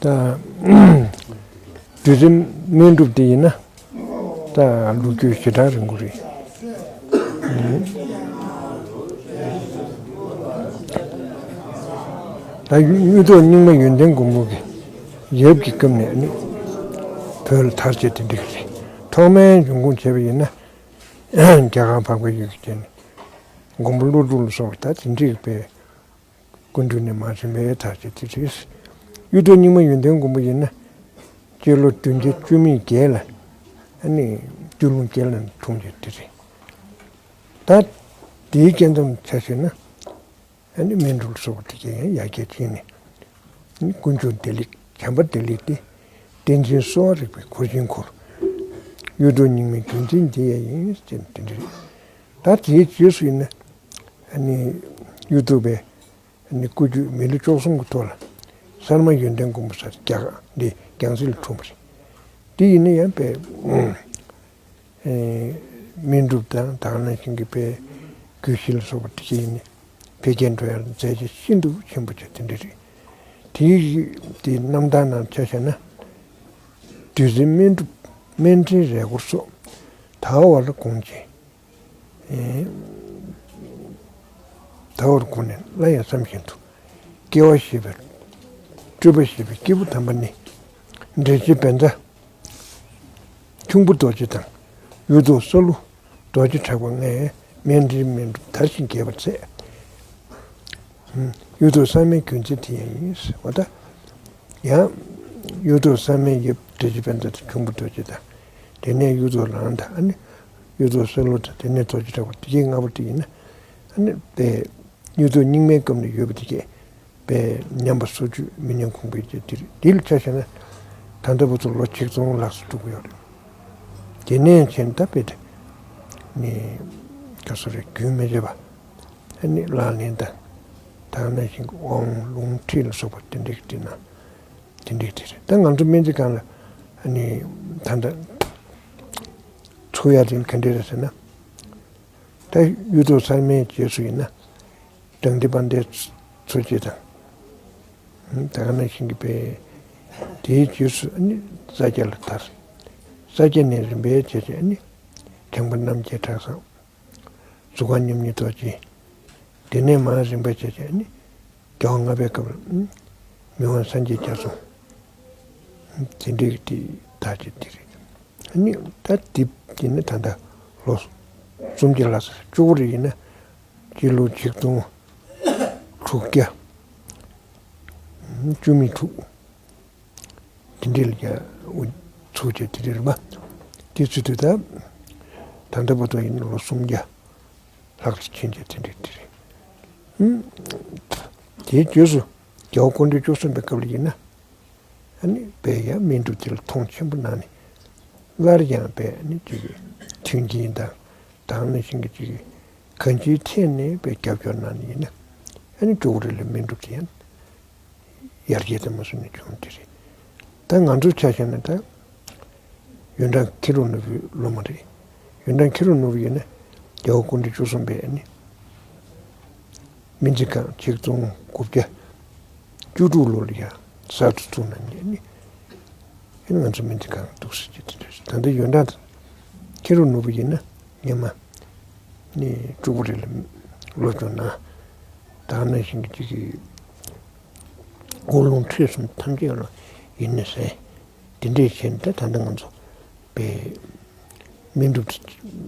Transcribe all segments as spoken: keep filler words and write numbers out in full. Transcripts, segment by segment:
ད་བདུད་རྩི་སྨན་སྒྲུབ་དེ་ཡིན་ན་ད་ལོ་རྒྱུས་ཞེ་དྲག་རིང་པོ་རེད། ད་གཡུ་ཐོག་རྙིང་མ་ཡོན་ཏན་མགོན་པོ་གི་ཡབ་ཀྱི་སྐབས་ནས་ནི་བོད་ལ་དར་བྱས་དེ་འགྲིག་རེད། ཐོག་མའི་འབྱུང་ཁུངས་བྱས་པ་ཡིན་ན་རྒྱ་གར་འཕགས་པའི་ཡུལ་གྱི་རྒྱལ་ནི་མགོན་པོ་ཀླུ་སྒྲུབ་ལ་སོགས་པ་ད་དེ་འགྲིག་པའི་སྐུ་མདུན་ནས་མ་རིམ་པའི་དར་བྱས་དེ་རེད། གཡུ་ཐོག་རྙིང་མ་ཡོན་ཏན་མགོན་པོ་ཡིན་ན་སྤྱི་ལོ་བདུན་བརྒྱ་བཅུ་མེད་བརྒྱད་ལ་ཨ་ནི་སྤྱི་ལོ་བརྒྱད་ལ་འཁྲུངས་བྱས་དེ་རེད། ད་དེའི་སྐྱེ་མཚམས་ཆ་བཞག་ན། ཨ་ནི་སྨན་སྒྲུབ་སོགས་དེ་གའི་ཡང་ཡར་རྒྱས་ཕྱིན་ནས། ཨ་ནི་དཀོན་མཆོག་བདེ་ལེགས་བྱམས་པ་བདེ་ལེགས་ཏེ། བསྟན་འཛིན་གསོ་བ་རིག་པའི་འཁོར་གྱིས་འཁོར། གཡུ་ཐོག་རྙིང་མའི་རྒྱུད་འཛིན་འདི་ཡང་ཡིན་ཟེར་དེ་འདྲ་རེད། ད་དེའི་རྗེས་སུ་ཡིན་ན། ཨ་ནི་གཡུ་ཐོག་པའི་ཨ་ནི་སྐུ་རྒྱུད་མི་ལོ་བཅུ་གསུམ་གྱི་ཐོག་ལ་གསར་མ་ཡོན་ཏན་མགོན་པོ་ཟེར་རྒྱ་གར་འདི་རྒྱལ་སྲིད་ལ་འཁྲུངས་པ་རེད། དེ་ཡིན་ན་ཡང་པའི། ཨེ། སྨན་སྒྲུབ་དང་དེ་ནང་བཞིན་གྱི་དཔེ་རྒྱུད་བཞི་ལ་སོགས་པ་དེ་བཞིན་ནི་འཕེལ་རྒྱས་འགྲོ་ཡ་ལ་མཛད་རྗེས་ཤིན་ཏུ་ཆེན་པོ་ཆེ་དེ་འདྲ་རེད། དེའི་དེའི་རྣམ་ཐར་ནང་ཆ་བཞག་ན། བདུད་རྩི་སྨན་སྒྲུབ་སྨན་ཕྲེང་རས་འཁོར་སོགས་ད་བར་དགོངས་ཅིང་། ཨེ། ད་བར་དགོངས་ནས་སླར་ཡང་བསམ་བཞིན་དུ། སྐྱེ་བ་བཞེས་པའི་སྤྲུལ་པ་བཞེས་པའི་སྐྱེས་བུ་དམ་པ་ནི། འབྲས་སྤྱོད་བཛྲ། ཁྱུང་པོ་རྡོ་རྗེ་དང་། གཡུ་ཐོག་ས་ཀླུ་རྡོ་རྗེ་གྲགས་པ་ལྔའི་སྨན་ཕྲེང་སྨན་སྒྲུབ་དར་ཞིང་རྒྱས་པར་མཛད། གཡུ་ཐོག་གསར་མའི་རྒྱུད་འཛིན་དེ་ཡང་ཡིན། འོ་ད། ཡང་། གཡུ་ཐོག་གསར་མའི་ཡབ་འབྲས་སྤྱོད་བཛྲ་དང་ཁྱུང་པོ་རྡོ་རྗེ་དང་། དེ་ནས་གཡུ་ཐོག་གླང་དང་ཨ་ནི། གཡུ་ཐོག་ས་ཀླུ་དང་དེ་ནས་རྡོ་རྗེ་གྲགས་པ་དེ་གའི་ལྔ་པོ་དེ་ཡིན་ན། ཨ་ནི་དཔེ། གཡུ་ཐོག་རྙིང་མའི་སྐབས་ནས་ཡོད་པ་དེ་གས། པའི་ཉམས་པ་སོར་ཆུད་མི་ཉམས་གོང་འཕེལ་གྱི་དེ་རེད། དེ་ལ་ཆ་བཞག་ན་ད་ལྟ་བར་དུ་ལོ་ཆིག་སྟོང་ལྷག་ཙམ་འགྲོ་གི་ཡོད་རེད། དེ་ནས་བྱས་ད་དཔེ་དེ་ནི་ག་སོ་རེད། རྒྱུན་མི་ཆད་པ་ཨ་ནི་ལག་ལེན་དང་དེ་ནང་བཞིན་གྱི་དབང་ལུང་ཁྲིད་ལ་སོགས་པ་དེ་འདྲའི་དེ་ན་དེ་འདྲའི་དེ་རེད། ད་ང་ཚོ་སྨན་རྩིས་ཁང་ལ་ཨ་ནི་ད་ལྟ་ཚུགས་ཡ་དེ་ག་འདྲ་རེད་ཟེར་ན། ད་གཡུ་ཐོག་གསར་མའི་རྗེས་སུ་ཡིན་ན། དྲང་ཐིག་དཔལ་ལྡན་ཚོ་སྐྱེས་དང་། དེ་ག་ནང་བཞིན་གྱི་དཔེ། དེའི་རྗེས་སུ་ནི་ས་སྐྱ་ལ་དར། ས་སྐྱ་ནས་རིམ་པས་བྱས་བྱས་ནི། དྲན་པ་རྣམ་རྒྱལ་གྲགས་བཟང་། གཟུགས་ཁམས་མཉམ་ཉིད་རྡོ་རྗེ། དེ་ནས་མར་རིམ་པ་བྱས་བྱས་ནི། རྒྱལ་བ་ལྔ་པའི་སྐབས་ལ། མི་དབང་སངས་རྒྱས་རྒྱ་མཚོ། དེ་འདྲའི་གི་དེ་དར་རྒྱས་དེ་རེད། ཨ་ནི་ད་དེ་དེ་ནི་ད་ལྟ་ལོ་སུམ་བརྒྱ་ལྷག་ཙམ་བཅུ་དགུ་རེ་ཡིན་ན་སྤྱི་ལོ་ཆིག་སྟོང་དྲུག་བརྒྱ་བཅུ་མེད་དྲུག་དེ་འདྲའི་ལ་ཡ་ཚུགས་བྱས་དེ་འདྲའི་རེད་པ། དེ་ཚུལ་དུ་ད་ད་ལྟ་བར་དུ་ཡིན་ན་ལོ་སུམ་བརྒྱ་ལྷག་ཙམ་ཕྱིན་བྱས་དེ་འདྲའི་དེ་རེད། ཨུམ། དེའི་རྗེས་སུ་རྒྱལ་བ་སྐུ་ཕྲེང་བཅུ་གསུམ་པའི་སྐབས་ལ་ཡིན་ན། ཨ་ནི་དཔེ་ཡང་སྨན་སྒྲུབ་དེ་ལ་མཐོང་ཆེན་པོ་གནང་ནས། སླར་ཡང་དཔེ་ཨ་ནི་ཅིག་མཐུན་རྐྱེན་དང་དེ་ནང་བཞིན་གྱི་ཅིག་གང་ཅིའི་ཐད་ནས་དཔེ་རྒྱབ་སྐྱོར་གནང་ནས་ཡིན་ན། ཨ་ནི་ཅོག་རེ་ལ་སྨན་སྒྲུབ་དེ་ཡང་ཡར་རྒྱས་དེ་མ་སོང་ནས་བྱུང་དེ་རེད། ད་ང་ཚོ་ཆ་བཞག་ན་ད། ཡོན་ཀྲང་མཁས་གྲུབ་ནོར་བུའི་སློབ་མ་རེད། ཡོན་ཀྲང་མཁས་གྲུབ་ནོར་བུ་ཡིན་ན་རྒྱལ་བ་སྐུ་ཕྲེང་བཅུ་གསུམ་པས་ནི། སྨན་རྩིས་ཁང་ཆིག་སྟོང་དགུ་བརྒྱ་བཅུ་དྲུག་ལོ་ལ་ཡང་གསར་དུ་བཙུགས་གནང་ནས་ནི། ཨེ་ང་ཚོ་སྨན་རྩིས་ཁང་འདུག་ཟེར་གྱི་དེ་འདྲ་ཞིག་ད་ལྟ་ཡོན་ཀྲང་མཁས་གྲུབ་ནོར་བུ་ཡིན་ན་སྔོན་མ་ནི་ཅོག་རེ་ལ་སློབ་སྦྱོང་གནང་། དེ་ནང་བཞིན་གྱི་ཅིག་གི་དབང་ལུང་ཁྲིད་གསུམ་ཐམས་ཅད་ལ་ཡིན་ནི་ཟེར། དེ་འདྲས་བྱས་ནས་ད་ད་ལྟ་ང་ཚོ་དཔེ་སྨན་སྒྲུབ་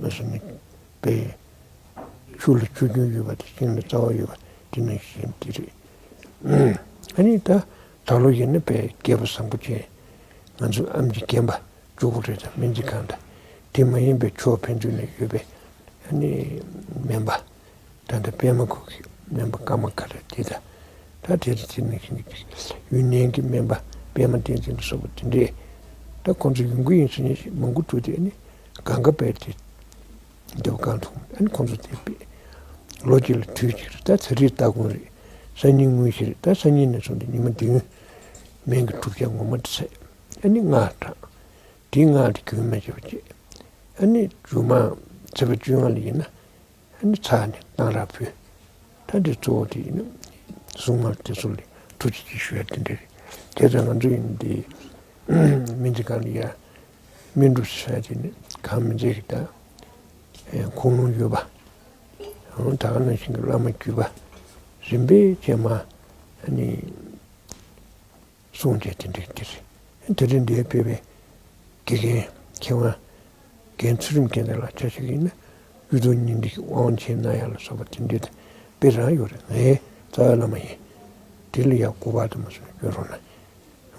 མ་སོང་ནས་དཔེ་ཆུ་ལ་ཆུ་རྒྱུན་ཡོད་པ་དང་ཤིང་ལ་རྩ་བ་ཡོད་པ་དེ་ནང་བཞིན་དེ་རེད། ཨ་ནི་ད་ད་ལོ་ཡིན་ན་དཔེ་སྐལ་པ་བཟང་པོ་ཅན་ང་ཚོའི་ཨེམ་ཆི་རྒན་པ་ཅོག་པོ་རེད་དང་སྨན་རྩིས་ཁང་དང་དེ་མ་ཡིན་པའི་ཕྱོགས་ཕན་ཚུན་ནས་ཡོད་པའི་ཨ་ནི་སྨན་པ། ད་ལྟ་པད་མ་ཁུལ་གྱི་སྨན་པ་ཀརྨ་ག་ར་དེ་དང་། ད་དེ་དང་དེ་ནང་བཞིན་གྱི་ཡུན་ནན་གྱི་སྨན་པ་པད་མ་བསྟན་འཛིན་ལ་སོགས་པ་དེ་འདྲས། ད་ཁོང་ཚོ་ཡོང་གི་ཡིན་ཟེར་ནས་མང་པོ་འདུག་དེ་ནི་གང་ག་པས་དེ་འདེབས་གང་ཐུང་ཨ་ནི་ཁོང་ཚོ་དེ་པས་ལོ་གཅིག་ལ་དུས་གཅིག་རེད། ད་ཚེ་རིལ་སྟ་གོན་རེད། སང་ཉིན་དངོས་གཞི་རེད། ད་སང་ཉིན་ནས་བཟུང་སྟེ་ཉི་མ་བདུན་སྨན་གྱི་བསྒྲུབ་བྱ་ངོ་མ་དེ་ཟས། ཨ་ནི་སྔགས་བགྲང་། དེ་སྔགས་དེ་རྒྱུན་མ་ཆད་པ་བྱས། ཨ་ནི་མཇུག་མ་ཚེས་པ་བཅོ་ལྔ་ལ་ཡིན་ན། ཨ་ནི་ཚར་ནས་གཏང་རག་ཕུལ། ད་འདི་གཙོ་བོ་དེ་ཡིན་ན། སྲུང་མ་དེ་ཚོ་ལ་ཐུགས་རྗེ་ཆེ་ཞུ་ཡ་དེ་འདྲ་རེད། དེ་ཚོ་ང་ཚོ་ཡིན་དེ་སྨན་རྩིས་ཁང་ལ་ཡ་སྨན་སྒྲུབ་ཟེར་ཡ་དེ་ནི་གང་མི་མཛད་གི་ད་ཁུངས་ལུང་ཡོད་པ། ད་ག་ནང་བཞིན་གྱི་བླ་མ་བརྒྱུད་པ་རིམ་པས་བྱས་མ་ནི། གསུང་བྱས་དེ་འདྲའི་དེ་རེད། དེ་རིང་འདིར་ཕེབས་པའི་དགེ་རྒན་མཁས་དབང་རྒན་ཚུལ་ཁྲིམས་རྒན་དར་ལགས་ཆ་བཞག་ཡིན་ན་གཡུ་ཐོག་སྙིང་ཐིག་དབང་ཆེན་གནང་ཡག་ལ་སོགས་པ་དེ་འདྲའི་དཔེ་རང་ཡོད་རེད། ངའི་རྩ་བའི་བླ་མ་ཡིན། དེ་ལ་ཡང་སྐུ་པར་དུ་མ་སོང་སྐྱོན་རུང་ན།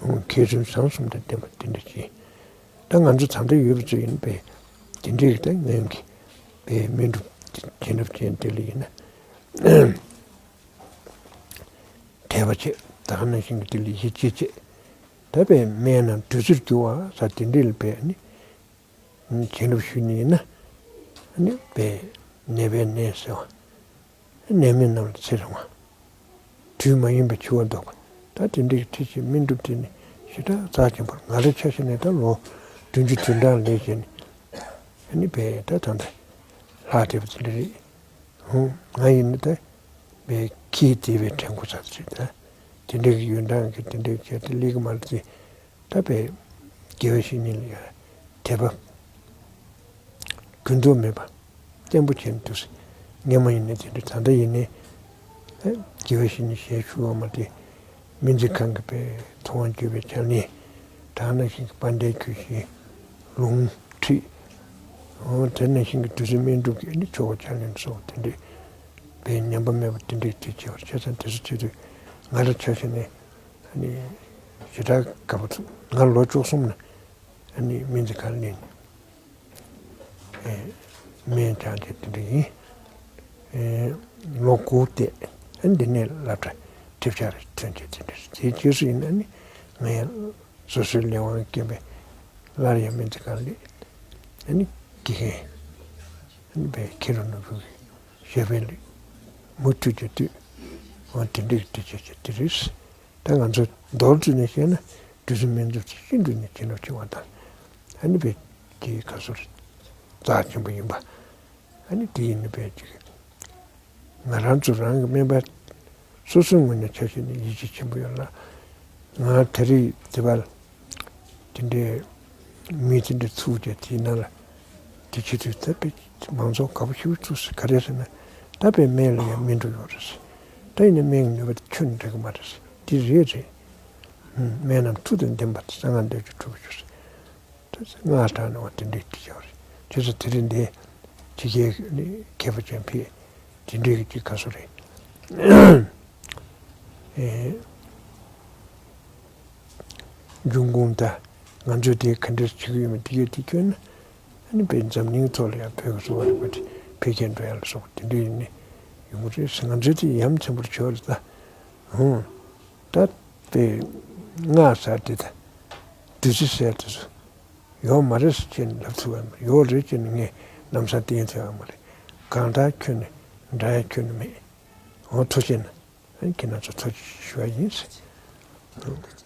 ཧུང་མཁས་བཙུན་བཟང་གསུམ་དང་ལྡན་པ་དེ་འདྲ་ཅིག་ད་ང་ཚོ་ད་ལྟ་ཡོད་པ་ཚོ་ཡིན་པས་དེ་འདྲའི་ད་སྔོན་གྱི་པའི་སྨན་སྒྲུབ་བྱིན་རླབས་ཅན་དེ་ལ་ཡིན་ན། དད་པ་བྱེད། ད་ག་ནང་བཞིན་གྱི་དེ་ལ་ཡིད་ཆེས་བྱེད། ད་པའི་སྨན་རྣམས་བདུད་རྩིར་གྱུར་པ་ཟེར་དེ་འདྲ་ལ་པའི་ནི། བྱིན་རླབས་ཞུས་ནས་ཡིན་ན། ནི་པའི་ནད་པའི་ནད་སེལ་བ། ནད་མེད་རྣམས་ལ་ཚེ་རིང་བ། དུས་མ་ཡིན་པའི་འཆི་བ་ཟློག་པ། ད་དེ་འདྲའི་ཁྲིད་ཀྱི་སྨན་སྒྲུབ་དེ་ནི་ཞེ་དྲག་རྩ་ཆེན་པོར་ང་རའི་ཆ་བཞག་ནས་ད་ལོ་བདུན་ཅུ་དོན་གྲངས་ལས་བྱས་ནས། ནི་པའི་ད་ད་ལྟ་ལྷག་བསྡད་པ་དེ་འདྲ་རེད། ཧུང་། ང་ཡིན་ན་ད་བའི་ཁྱི་དེ་བའི་དྲན་གོ་ཚར་ཚུལ་ད། དེ་འདྲའི་གི་ཡོན་ཏན་གྱི་དེ་འདྲའི་བྱས་ཏེ་ལེགས་མ་ལ་ཚེ་ད་བའི་དགེ་བའི་བཤེས་གཉེན་ལ་ཡང་དད་པ་རྒྱུན་དུ་མེད་པ་བརྟན་པོ་བྱས་ནས་འདུག་ཟེར། སྔོན་མ་ཡིན་ན་དེ་འདྲ་ད་ལྟ་ཡིན་ནའི་དགེ་བའི་བཤེས་གཉེན་ཞེས་ཞུ་བ་མ་དེ་སྨན་རྩིས་ཁང་གི་བའི་ཐུབ་དབང་བརྒྱུད་པའི་ཕྱག་ལེན། ད་ནང་བཞིན་གྱི་དཔལ་ལྡན་ཆོས་ཀྱི་ལུང་ཁྲིད། འོ་དེ་ནང་བཞིན་གྱི་བདུད་རྩི་སྨན་སྒྲུབ་ཀྱི་ནི་ཆོ་ག་ཕྱག་ལེན་སོགས་དེ་འདྲའི་པའི་ཉམས་པ་མེད་པ་དེ་འདྲའི་དེ་བྱེད་པར་བྱས་ཙང་དེ་ཚོ་བྱེད་དུས་ང་ལ་ཆ་བཞག་ནས་ཨ་ནི་ཞེ་དྲག་དགའ་པོ་འདུག་ང་ལོ་བཅུ་གསུམ་ན་ཨ་ནི་སྨན་རྩིས་ཁང་ལ་སླེབས་ནས་སྨན་སྦྱངས་བྱས་དེ་འདྲ་ཡིན། ལོ་དགུ་བསྡད། ཨ་ནི་འདི་ནས་སློབ་གྲྭ་ཁྲིད་བྱ་རེ་ཐོན་བྱས་དེ་འདྲ་རེད། དེའི་རྗེས་སུ་ཡིན་ན་ཨ་ནི་ང་ཡང་སོ་སོའི་ལས་དབང་རྐྱེན་པས་སླར་ཡང་སྨན་རྩིས་ཁང་ལ་སླེབས། ཨ་ནི་དགེ་རྒན་ཨ་ནི་བའི་མཁན་རབས་ནོར་བུ་གི་ཞབས་པད་ལ་མུ་མཐུད་ཀྱི་དུས་འོ་དེ་འདྲའི་དུས་ཆེན་ཅིག་དེ་རེད། ད་ང་ཚོ་མདོར་བསྡུས་ནས་བཤད་ན་བདུད་རྩི་སྨན་སྒྲུབ་ཀྱི་ཤིན་ཏུ་ནས་བྱིན་རླབས་ཆེ་བ་དང་། ཨ་ནི་བའི་གི་ཁ་སོར་རྩ་ཆེན་པོ་ཡིན་པ། ཨ་ནི་དེ་ཡིན་ནི་བའི་ཅིག་ང་རང་ཚོ་རང་གི་སྨན་པ་སོ་སོའི་ངོས་ནས་ཆ་བཞག་ནས་ཡིད་ཆེས་ཆེན་པོ་ཡོད་ལ། ང་དེ་རིང་དེ་བར་དེ་འདྲའི་མི་དེ་འདྲ་ཚུགས་ཀྱང་དེའི་ནང་ལ་དེ་ཆེད་དུ་ད་དཔེ་མང་ཚོགས་དགའ་པོ་ཞེ་པོ་ཚུགས་སོང་། ག་རེ་ཟེར་ན་ད་དཔེ་སྨན་ལ་ཡང་སྨན་གྲུ་ཡོད་རེད་ཟེར། ད་ཡིན་ན་སྨན་གྱི་ནུས་པ་དེ་ཁྱོན་ནས་འགྲིག་གི་མ་རེད་ཟེར། དེ་རེད་རེད། སྨན་རྣམས་མཐུ་དང་ལྡན་པ་དེ་གསང་སྔགས་འདོད་ཀྱི་གྲུབ་པར་འགྱུར་ཟེར། ད་སྔགས་དྲག་ནས་བ་དེ་འདྲའི་དེ་བྱ་བ་རེད། དེ་ཚོ་དེ་རིང་འདི་ཕྱི་རྒྱལ་ནས་མཁས་པ་ཅན་ཕེབས་དེ་འདྲའི་གི་ཅིག་ག་སོ་རེད། ཨེ། འབྱུང་ཁུངས་དང་ང་ཚོས་དེ་ག་འདྲས་བྱེད་ཀྱི་ཡོད་མེད་དེ་གས་དེ་ཁྱོན་ནས་ཨ་ནི་བའི་འཛམ་གླིང་ཐོག་ལ་ཡང་བོད་ཀྱི་གསོ་བ་རིག་པ་དེ་འཕེལ་རྒྱས་འགྲོ་ཡ་ལ་སོགས་པ་དེ་འདྲའི་ཡིན་ནི་ཡོང་གི་རེད་ཟེར། ང་ཚོས་དེ་ཡ་མཚན་པོར་བྱེད་པ་རེད་ད། ཧུང་། ད་དཔེ་སྔགས་ཟེར་དེ་དང་བདུད་རྩི་ཟེར་དེ་ཚོ་ཡོད་མ་རེད་ཟེར་ཅེས་ལབ་ཐུབ་ཡ་མ་རེད། ཡོད་རེད་ཅེས་ནས་ངས་ལམ་སང་བསྟན་ཐུབ་ཡ་མ་རེད། གང་ལྟར་ཁྱོན་ནས་འདྲ་ཡ་ཁྱོན་ནས་མེད། འོ་ཐུགས་རྗེ་གནང་། ཁྱེད་རང་ཚོ་ཐུགས་རྗེ་ཆེ་ཞུ་བ་ཡིན་ཟེར།